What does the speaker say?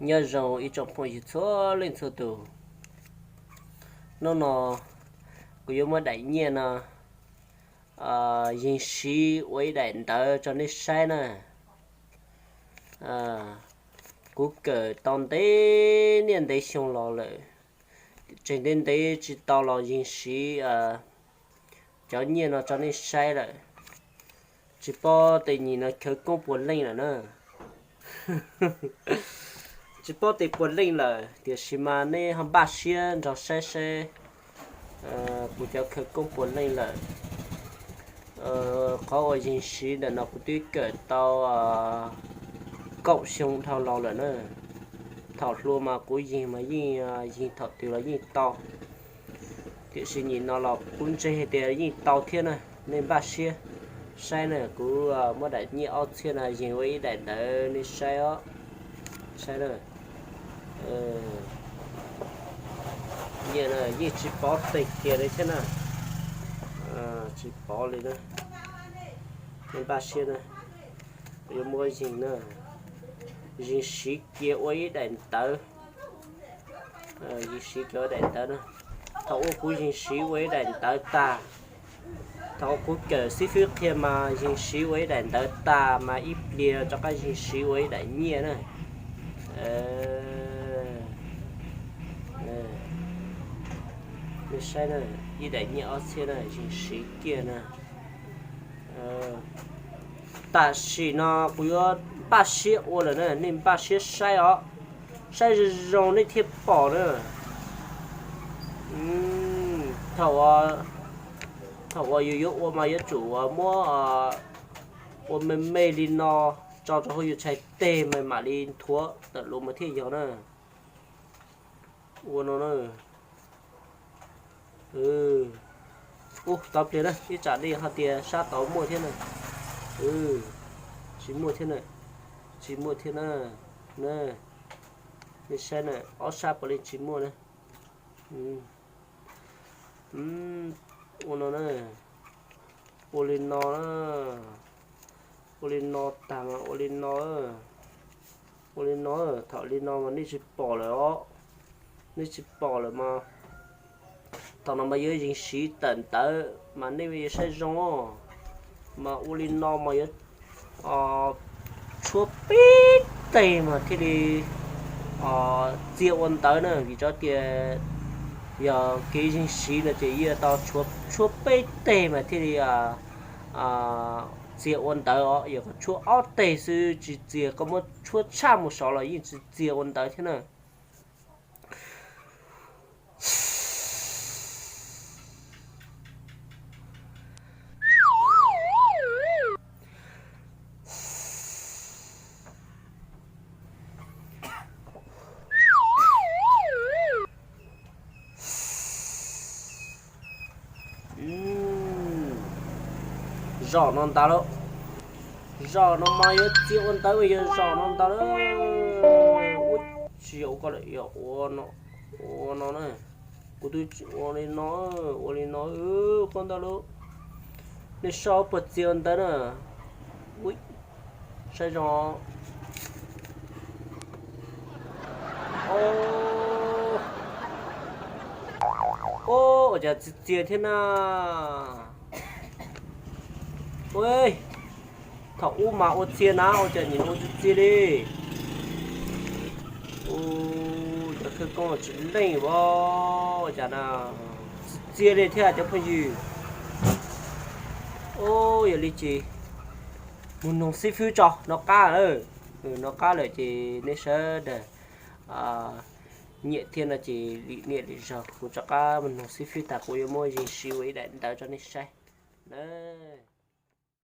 Nyob zoo ib tsoom phooj ywg txhua leej txhua tus. Hnub no kuv yuav muab daim nyiaj no yeeg siv ua ib daim ntawv rau nej saib na. Kuv kawm tau ntev niaj ntev xyoo los lawm, tseem ntev ntev tsis tau los yeeg siv cov nyiaj no rau nej saib lawm. Tsis paub tej nyim no khawv koob puas leej lawm na. Tsis paub tej puas leej lawm, tiam sis mas nej ho npaj siab nrog saib saib kuv cov khawv koob puas leej lawm. Qhov uas yeeg siv ntawm no kuv twb kawm tau kaum xyoo dhau los lawm na. Thaum hluas mas kuv yeeg mas yeej yeeg thaum twg los yeej tau. Tiam sis nyim no los kuv ntseeg hais tias yeej tau thiab na. Nej npaj siab saib na, kuv muab daim nyiaj ob txhiab no yeeg ua ib daim ntawv nej saib os. Saib na. Nyiaj yeej tsis pov tes kiag li thiab na. Tsis pov li na. Nej npaj siab na. Kuv yuav muab yeeg na, yeeg siv kiag ua ib daim ntawv. Yeeg siv kiag ua daim ntawv na. Thaum uas kuv yeeg siv ua ib daim ntawv tag, thaum uas kuv kawm xib fwb qhia mas yeeg siv ua ib daim ntawv tag mas ib pliag rov qab yeeg siv ua ib daim nyiaj na. Nej saib na, ib daim nyiaj ob txhiab na, yeeg siv kiag na. Tam sim no kuv yuav npaj siab ua lawm na, nej npaj siab saib os, saib zoo zoo nej thiaj pom na. Thaum, thaum uas yus yuav ua mas yuav tsum muab ua me me li no, tso rau hauv yus txhais tes mas mam li nthuav tawm los mas thiaj yog na. Ua no na. Ub, tau pliag na, ib tsam nej ho tias sab tod muaj thiab na. Tsis muaj thiab na. Tsis muaj thiab na. Nej saib na, ob sab puav leej tsis muaj na. Ua no na. Ua li no na. Ua li no tag mas ua li no. Ua li no, thaum li no mas nej tsis pom lawm os. Nej tsis pom lawm mas thaum no mas yuav yeej siv tawm ntawv mas nej yuav saib zoo. Mas ua li no mas yuav tshuab peb teg mas thiaj li txia ua ntawv na, vim rau tias yog kev yeej siv no ces yuav tau tshuab peb teg mas thiaj li txia ua ntawv os. Yog koj tshuab ob teg xwb tsis txia, koj muab tshuab tshaj mus saud los yeej tsis txia ua ntawv thiab na. Zom no ntawd lauj. Zom no mas yuav txia ua ntawv, yog zom no ntawd lauj. Ua tsis yog ua koj lawm, yog ua no, ua no na. Kuv twb ua li no, ua li no, qhov ntawd lauj. Nej saib puas txia ua ntawv na. Saib zoo. Ua cas tsis txia thiab na. Thaum ub mas ua txia na, ua cas nim no ua tsis txia li. Ua cas khawv koob tsis leej ua cas na, tsis txia li thiab cov phooj ywg. Yog li ces mus noog xib fwb tso, nov qab lawm. Nov qab lawm ces nej sawv daws nyiam thiab no ces lim niaj lim zaug kuv rov qab mus noog xib fwb tas kuv yuav muab yeej siv ua ib daim ntawv rau nej saib na.